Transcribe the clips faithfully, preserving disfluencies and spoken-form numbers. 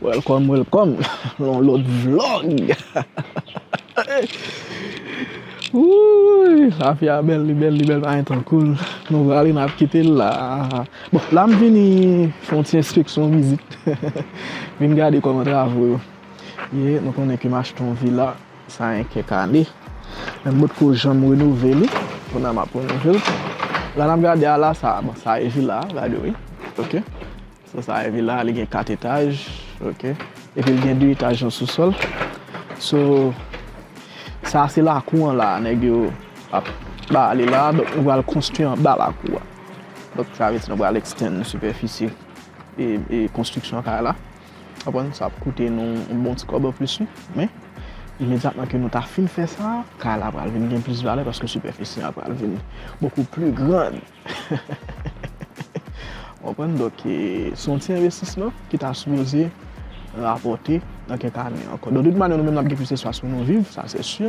Welcome, welcome nan yon lòt vlog. Wouy, lavi a bèl, li bèl, li bèl, pa gen tankou l. Nou prale, n ap kite l la. Bon, la m vini fè yon ti enspeksyon, vizit. Vin gade kòman travo yo ye. Nou konnen ke m achte yon vila, sa gen kèk ane. Men m potko janm renove li. Kounye a m ap renove l. La n ap gade a la, sa, bon, sa e vila a, by the way. Ok. Sa, sa e vila a, li gen kat etaj, ok. Epi li gen de etaj nan sousòl. So, sa se lakou an la, nèg yo ap bale la, donk nou pral konstwi anba lakou a. Donk sa vle di nou pral extend sipèfisi e, e konstriksyon kay la. Konprann, sa ap koute nou yon bon ti kòb anplis, wi. Men, imedyatman ke nou ta fin fè sa, kay la pral vin gen plis valè paske sipèfisi a pral vin beaucoup plus grande. Ou konprann? Donk, e, se yon ti envestisman ki ta sipoze rapòte nan kèk ane ankò. Donk, de tout manyè, nou menm n ap gen plis espas pou nou viv, sa se si.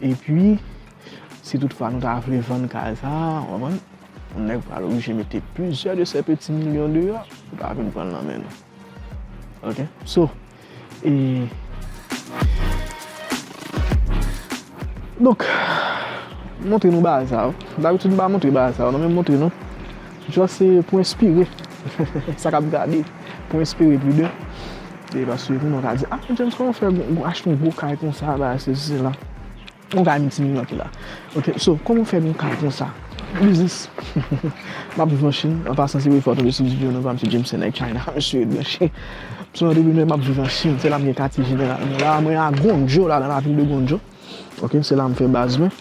Epi, si toutfwa nou ta vle vann kay sa, ou konprann? Yon nèg pral oblije mete plizyè de sè peti milyon deyò pou ta vin pran l nan men nou. Ok? So, e, donk, montre nou bagay sa yo. Dabitid, m pa montre bagay sa yo, non, men m montre nou. Just se pou enspire sa k ap gade, pou enspire pli de. E paske, kounye a, w ka di, "Ah, James, kòman w fè gwo, gwo, achte yon gwo kay konsa, bagay, sesi, sela?" Yon kay miltimilyon ki la. Ok, so, kòman w fè yon kay konsa? Biznis. M ap viv an Chin. An pasan, si w fè w tonbe sou videyo nou, pa Mesye James se nèg China. Mesye ret branche. M se yon antreprenè, m ap viv an Chin. Se la m gen katye jeneral mwen la. Mwen a Guangzhou la, nan lavil de Guangzhou. Ok, se la m fè baz mwen.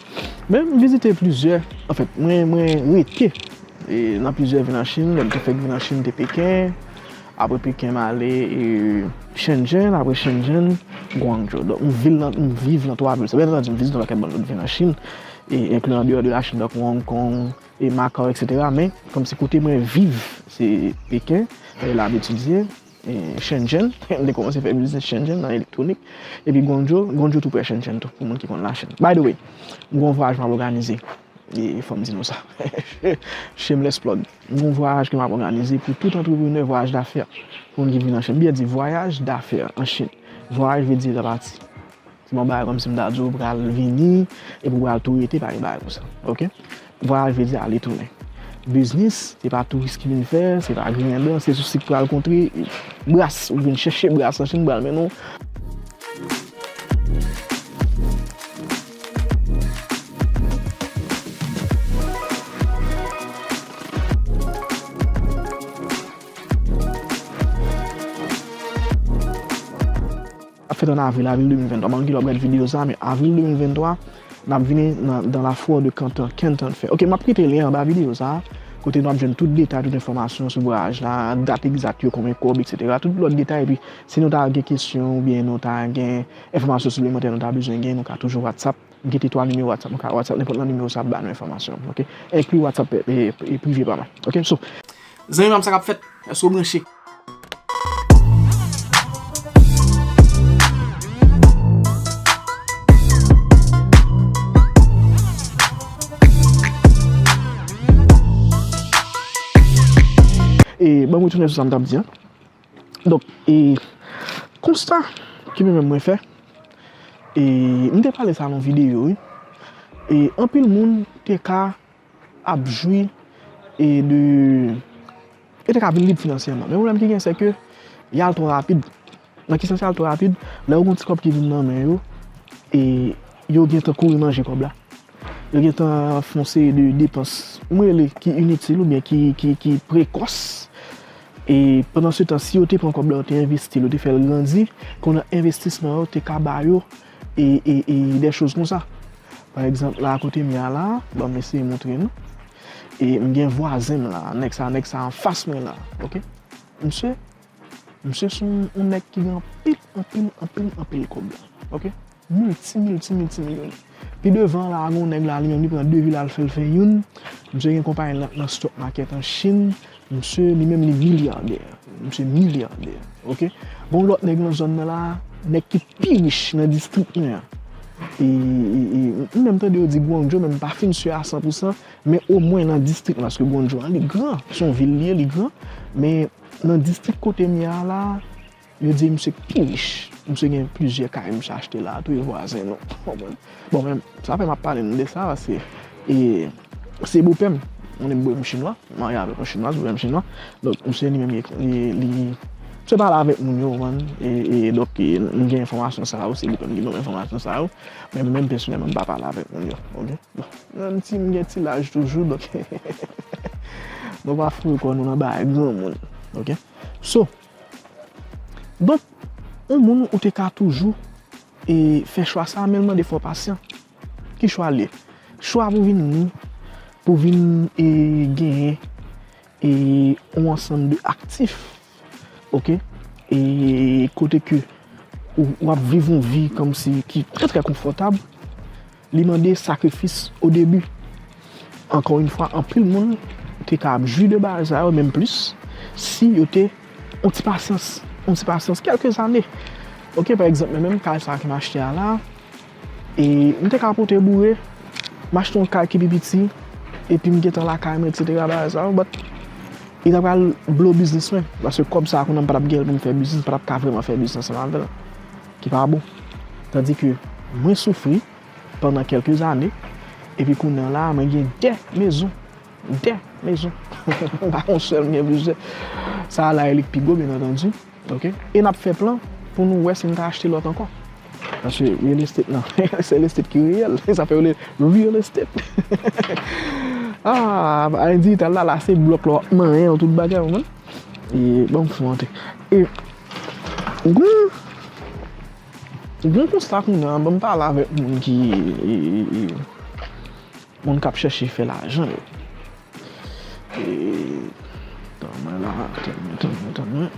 Men m vizite plizyè, anfèt, mwen, mwen rete, e, nan plizyè vil an Chin. Lè m te fèk vin an Chin, te Peken. Apre Peken, m ale, e, Shenzhen. Apre Shenzhen, Guangzhou. Donk, m vil nan, m viv nan twa vil sa. Byen antandi, m vizite yon pakèt bann lòt vil an Chin, e, enkli andeyò de Lachin, tankou Hong Kong, e Macau, et cetera. Men, kòmsi kote mwen viv, se Peken, e la m etidye, e Shenzhen. M te kòmanse fè biznis Shenzhen nan elektwonik. Epi Guangzhou, Guangzhou tou prè Shenzhen tou, pou moun ki konn Lachin. By the way, m gen yon vwayaj m ap òganize. E fò m di nou sa. Shameless plug. M gen yon vwayaj ke m ap òganize pou tout antreprenè, vwayaj dafè. Pou moun ki vin an Chin. M byen di vwayaj dafè an Chin. Vwayaj vle di l pati. Se pa yon bagay kòmsi m ta di w pral vini, epi w pral tou rete, pa gen bagay konsa. Ok? Vwayaj vle di ale tounen. Biznis, se pa touris ki vin fè, se pa griyen dan, se sou sik pral kontre, bras, ou vin chèche bras an Chin, pral mennen w. Ap fèt an avril, avril de mil venntwa. M pa konn kilè w ap gade videyo sa, men avril de mil venntwa, n ap vini nan, dans la forêt de Canton, Canton Fair. Ok, m ap kite lyen anba videyo sa, kote nou ap jwenn tout detay, tout enfòmasyon sou vwayaj la, dat egzak yo, konbyen kòb, et cetera. Tout lòt detay, epi si nou ta gen kesyon oubyen nou ta gen enfòmasyon siplemantè nou ta bezwen gen, nou ka toujou WhatsApp. M kite twa nimewo WhatsApp, nou ka WhatsApp nenpòt nan nimewo sa ap ba nou enfòmasyon, ok? Enkli WhatsApp, e, e, e, prive pa m. Ok, so, zanmi pa m, sa k ap fèt? Èske w branche? E, ban m retounen sou sa m t ap di an. Donk, e, konsta ke mwen menm mwen fè, e, m te pale sa nan yon videyo, wi. E, anpil moun te ka ap jwi, e, de, yo te ka vin lib finansyèman. Men pwoblèm ki gen, se ke y al twò rapid. Nan ki sans y al twò rapid? Lè yo gen yon ti kòb ki vin nan men yo, e, yo gentan kouri manje kòb la. Yo gentan fè yon seri de depans, mwen rele ki initil oubyen ki, ki, ki prekòs. E pandan se tan, si yo te pran kòb la, yo te envesti l, yo te fè l grandi, kounye a envestisman yo te ka ba yo, e, e, e, de choz konsa. Pa egzanp, la kote m ye a la, ban m eseye montre nou. E m gen vwazen m la, nèg sa, nèg sa anfas mwen la, ok? Misye, misye se yon, yon nèg ki gen anpil, anpil, anpil, anpil kòb la, ok? Milti, milti, milti milyonè. Pi devan la, gen yon nèg la, li menm, li pran de vil al fè l fè youn. Misye gen konpayi l nan, nan stock market an Chin. Misye, li menm, li milyadè. Misye milyadè. Ok? Gen yon lòt nèg nan zòn nan la, nèg ki pi rich nan distrik mwen an. E, e, e, m menm tande yo di Guangzhou, men m pa fin si a san pou san, men omwen nan distrik lan, paske Guangzhou an, li gran. Se yon vil li ye, li gran. Men nan distrik kote m ye a la, Yo di misye ki rich. Misye gen plizyè kay misye achte la, tou e vwazen nou. Konprann? Bon, men sa fè m ap pale nou de sa, paske e, se bopè m. Yon bopè m chinwa, m marye avèk yon chinwaz, bopè m chinwa. Donk, misye li menm, li, li, li, misye pale avèk moun yo, konprann? E, e, donk, e, m gen enfòmasyon sa yo, se bopè m ki ban m enfòmasyon sa yo. Men mwen menm, pèsonèlman, m pa pale avèk moun yo, oke? Bon, menm si m gen ti laj toujou, donk, nou pa foure kò nou nan bagay granmoun, oke? So, donk, yon moun ou te ka toujou e, fè chwa sa, men l mande fò w pasyan. Ki chwa l ye? Chwa pou vin ni, pou vin e, genyen e, yon ansanm de aktif, oke? E kote ke ou, w ap viv yon vi kòmsi ki trè, trè konfòtab, li mande sakrifis o debi. Ankò yon fwa, anpil moun te ka ap jwi de bagay sa yo, menm plis, si yo te yon ti pasyans, yon ti pasyans, kèlke zane. Oke, pa egzanp, mwen menm, kay sa a ke m achte a la, e m te ka pote boure, m achte yon kay ki pi piti, epi m gentan lakay mwen, etsetera, bagay sa yo, but li ta pral blow biznis mwen, paske kòb sa a, kounye a m pa t ap gen l pou m fè biznis, m pa t ap ka vrèman fè biznis ansanm avè l, ki pa bon. Tandi ke mwen soufri, pandan kèlke zane, epi kounye a la, mwen gen de mezon. De mezon. M pa yon sèl, m gen plizyè. Sa a la, e li k pi gwo, byen antandi. Oke? E n ap fè plan pou nou wè si n ka achte lòt ankò. Paske real estate nan, se real estate ki reyèl. Sa fè yo rele real estate. Ah, ane dijital la, la, se blòk la, w ap manyen l, tout bagay, w konprann? E, bon, m fè monte. E, gon, gon konsta kounye a, bon, m pale avèk moun ki, e, e, e, moun k ap chèche fè lajan yo. E, tann mwen la, tann mwen, tann mwen, tann mwen.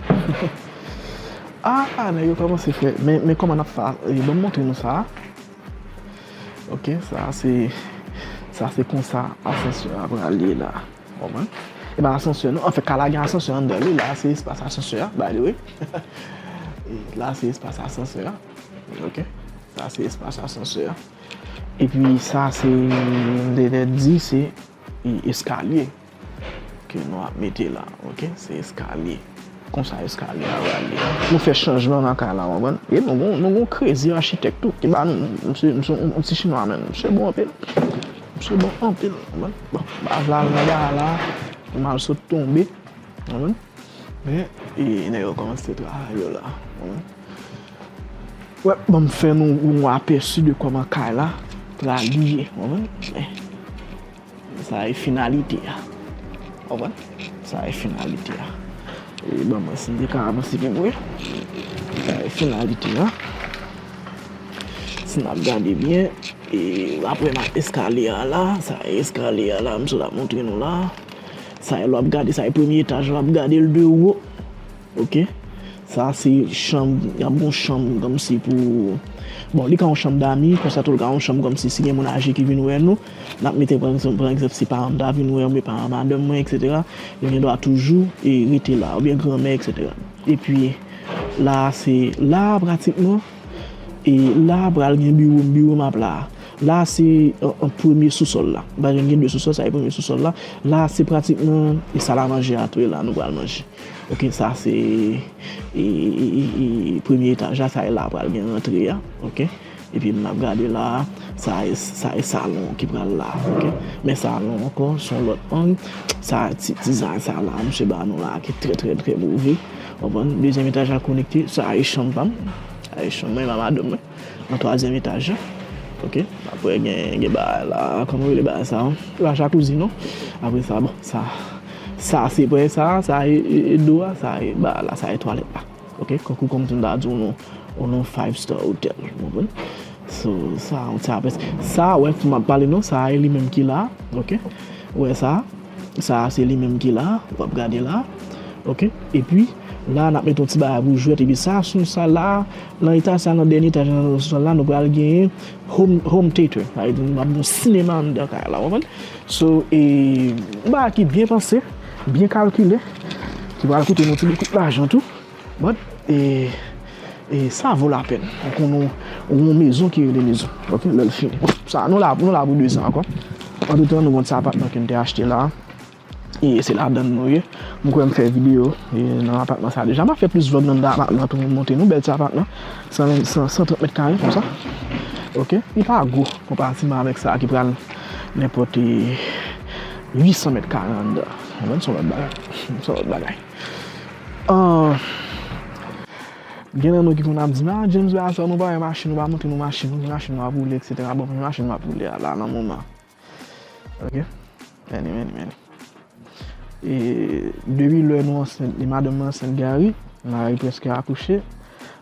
Ah, nèg yo kòmanse fè, men, men kòman n ap fè, e, ban m montre nou sa. Oke, sa se, sa se konsa asansè a pral ye la. Konprann? E pa asansè non, anfèt, kay la gen asansè anndan li, la se espas asansè a, by the way. E la se espas asansè a. Oke? Sa se espas asansè a. Epi sa se, m te di se e, eskalye ke nou ap mete la, oke? Se eskalye. Konsa eskalye a pral ye. Nou fè chanjman nan kay la, w konprann? E nou gon, nou gon krezi achitèk tou, ki ba nou, misye, misye, yon ti chinwa menm. Misye bon anpil. Misye bon anpil, w konprann? Bon, baz la, nan bagay la, nou mal sot tonbe, w konprann? Men, e, nèg yo kòmanse travay yo la, w konprann? Wè, ban m fè nou yon apèsi de kòman kay la pral ye, w konprann? Men, sa e finalite a. W konprann? Sa e finalite a. E ban mwen si m te ka avanse pi pre. Sa e finalite a. Si n ap gade byen, e apre n ap eskalye a la, sa e eskalye a la, m sot ap montre nou la. Sa e lè w ap gade, sa e premye etaj la, w ap gade l de wo. Oke? Sa se chanm, y ap gon chanm kòmsi pou, bon, li ka yon chanm dami, konsa tou li ka yon chanm kòmsi si gen moun aje ki vin wè nou, n ap mete, pa egzanp, pa egzanp, si paran m ta vin wè m, oubyen paran madanm mwen, etsetera, yo gen dwa toujou e rete la, oubyen granmè, etsetera. Epi, la, se la, pratikman, e la, pral gen biwo m, biwo m ap la. La, se, an, an premye sousòl la. M pa janm gen de sousòl, sa e premye sousòl la. La, se pratikman, e sal a manje a tou, e la, nou pral manje. Oke, sa se, e, e, e, e, premye etaj la, sa e la pral gen rantre a, oke. Epi n ap gade la, sa e, sa e salon ki pral la, oke. Men salon ankò, se yon lòt ang, sa ti, ti zay sa la, misye ba nou la, ki trè, trè, trè move. W konprann? Dezyèm etaj la konekte, sa e chanm pa m, sa e chanm mwen, e pa madanm mwen. Nan twazyèm etaj la. Oke. Apre gen, gen bagay la, kòman yo rele bagay sa? La jakouzi non. Apre sa, bon, sa, sa se prè sa, sa e, e, e do a, sa e bagay la, sa e twalèt la. Oke, kankou kòmsi m ta di w non, w non five star hotel, w konprann? So, sa, yon ti apèsi. Sa, wè, m ap pale non, sa e li menm ki la, oke? Wè sa? Sa a se li menm ki la, w ap gade la. Oke? Epi, la, n ap mete yon ti bagay pou jwèt. Epi sa, sou sa la, nan etaj sa, nan dènye etaj la, nan sou sa la, nou pral genyen home, home theater. Sa vle di, nou ap gen yon sinema anndan kay la, w konprann? So, e, yon bagay ki byen panse, byen kalkile, ki pral koute nou ti bout lajan tou. But, e, e sa vo lapèn. Ou konn yon, yon mezon ki rele mezon. Oke, lè l fini. Sa, nou la, nou la pou de zan ankò. Antretan, nou gon ti apatman ke n te achte la. E se ladann nou ye. M kwè m fè videyo, e, nan apatman sa deja. M ap fè plis vlòg nan anndan apatman tou, m montre nou bèl ti apatman. San, san, san trant mèt kare konsa. Ok? Li pa gwo konparativman avèk sa ki pral nenpòt, e, uit san mèt kare anndan. Mwen, se yon lòt bagay. Se yon lòt bagay. Ah, gen nan nou ki konn ap di m, "Ah, James, bagay sa, nou pa wè machin, ou pa montre nou machin, nou, machin nou ap woule, et cetera." Bon, machin m ap woule a la, nan moman. Ok? Meni, meni, meni. E depi lè nou ansent, e madanm mwen ansent Gary, Marie prèske akouche,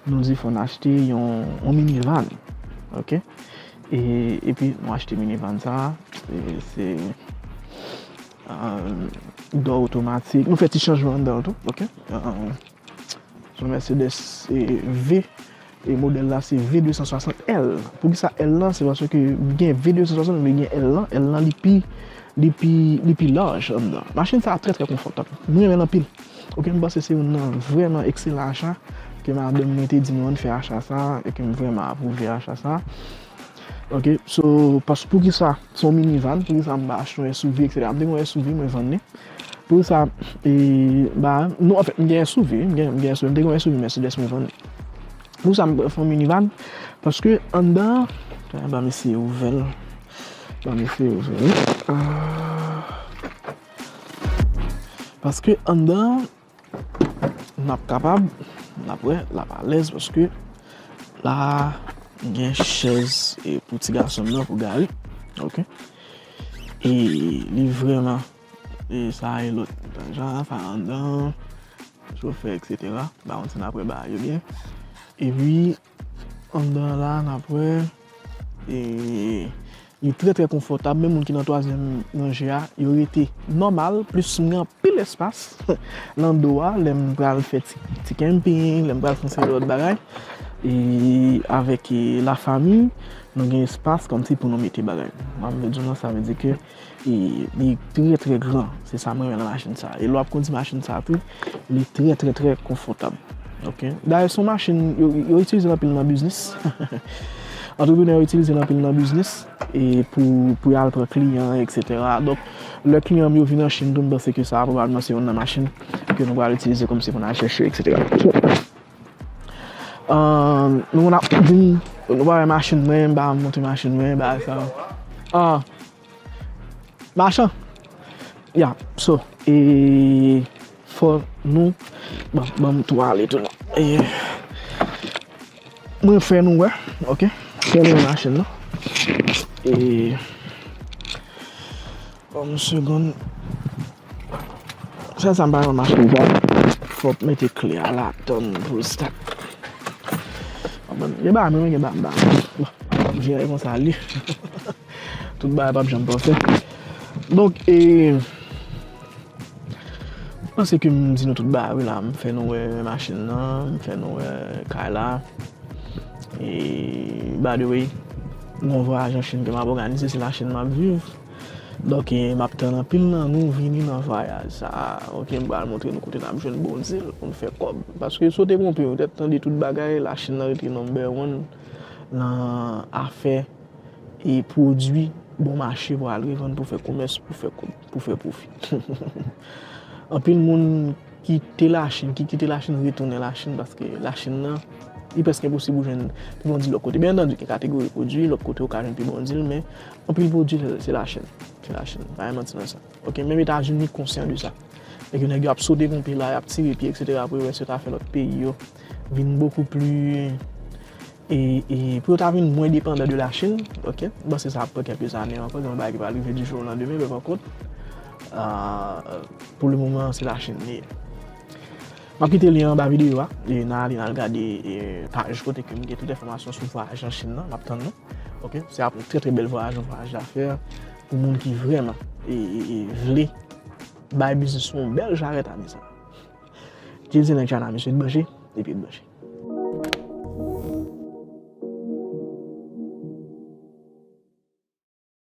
nou di fò n achte yon, yon minivan. Ok? E, epi nou achte minivan sa, e se, euh, dò otomatik. Nou fè ti chanjman anndan l tou, ok? Euh, se yon Mercedes, e, V, e modèl la se V de san swasant L. Poukisa L lan? Se paske gen V de san swasant, men gen L lan. L lan li pi, li pi, li pi laj anndan. Machin sa a trè, trè konfòtab. Mwen renmen l anpil. Ok, m panse se youn nan vrèman ekselan acha ke madanm mwen te di mwen ann fè acha sa, e ke m vrèman apwouve acha sa. Ok, so, pas-, poukisa se yon minivan, poukisa m pa achte yon S U V, et cetera. M te gen yon S U V, mwen vann li. Poukisa, e, ba, non, anfèt, m gen S U V, m gen, m gen S U V, m te gen yon S U V Mercedes, mwen vann li. Poukisa m fè yon minivan? Paske anndan, ban m eseye ouvè l. Ban m eseye ouvè l. Ah. Paske anndan, n ap kapab, n ap wè, l ap alèz paske la, gen chèz, e, pou ti gason m nan, pou Gary. Ok. E li vrèman, e, sa e lòt. Jan afè anndan, chofè, et cetera. Ba yon ti n ap wè bagay yo byen. Epi, anndan la, n ap wè, e, li trè, trè konfòtab. Menm moun ki nan twazyèm ranje a, yo rete nòmal, plis m gen anpil espas nan do a, lè m pral fè ti, ti camping, lè m pral fè yon seri lòt bagay. E avèk, e, lafanmi, nou gen espas kòmsi pou nou mete bagay. M ap vle di w nan, sa vle di ke e li trè, trè gran. Se sa mwen renmen nan machin sa. E lè w ap kondi machin sa tou, li trè, trè, trè konfòtab. Ok? Dayè, se yon machin, yo, yo itilize l anpil nan biznis. Antreprenè yo itilize l anpil nan biznis, e pou, pou y al pran kliyan, et cetera. Donk, lè kliyan m yo vin an Chin tou, m panse ke sa a pwobableman se youn nan machin ke nou pral itilize kòmsi pou n al chèche, et cetera. So, euh, nou konn ap di, nou pa wè machin mwen, m pa montre machin mwen, bagay sa. Ah, Machan. Ya, so, e, fò nou, bon, ban m tou ale tou non. E, mwen fè nou wè, ok? Fè nou wè machin nan. E, ban m yon segonn. Sèl sa m pa renmen machin sa, fò w mete kle a ladann pou l start. Bon, gen bagay mwen, gen bagay m pa renmen. Bon, jere konsa li. Tout bagay p ap janm pafè. Donk, e, m panse ke m di nou tout bagay wi la. M fè nou wè machin nan, m fè nou wè kay la. E, by the way, gon vwayaj an Chin ke m ap òganize, se la Chin m ap viv. Donk, e, m ap tann anpil nan nou vini nan vwayaj sa a. Ok, m pral montre nou kote n ap jwenn bon dil pou n fè kòb. Paske sote twonpe w, tèt tande tout bagay, la Chin nan rete number one nan afè e pwodui bon mache pou al revann, pou fè komès, pou fè kòb, pou fè pwofi. Anpil moun kite Lachin, ki kite Lachin, retounen Lachin, paske Lachin nan, li prèske enposib pou jwenn pi bon dil lòt kote. Byen antandi, gen kategori pwodui, lòt kote ou ka jwenn pi bon dil, men anpil pwodui, se, se Lachin. Se Lachin. Pa gen manti nan sa. Ok, menm Etazini konsyan de sa. E ke nèg yo ap sote twonpe la, y ap tire pye, et cetera, pou yo wè si yo ta fè lòt peyi yo vin bokou pli e, e pou yo ta vin mwen depandan de Lachin, ok? M panse sa ap pran kèlke zane ankò, se yon bagay ki pral rive di jou o landemen, men pa kont, euh, pou le moman, se Lachin li ye. M ap kite lyen anba videyo a, e n a ale, n al gade, e, paj kote ke m gen tout enfòmasyon sou vwayaj an Chin nan, m ap tann nou, ok? Se ap yon trè, trè bèl vwayaj, yon vwayaj dafè pou moun ki vrèman, e, e, e vle bay biznis yon bèl jarèt ane sa. James Nèg China, mesye, branche, epi branche.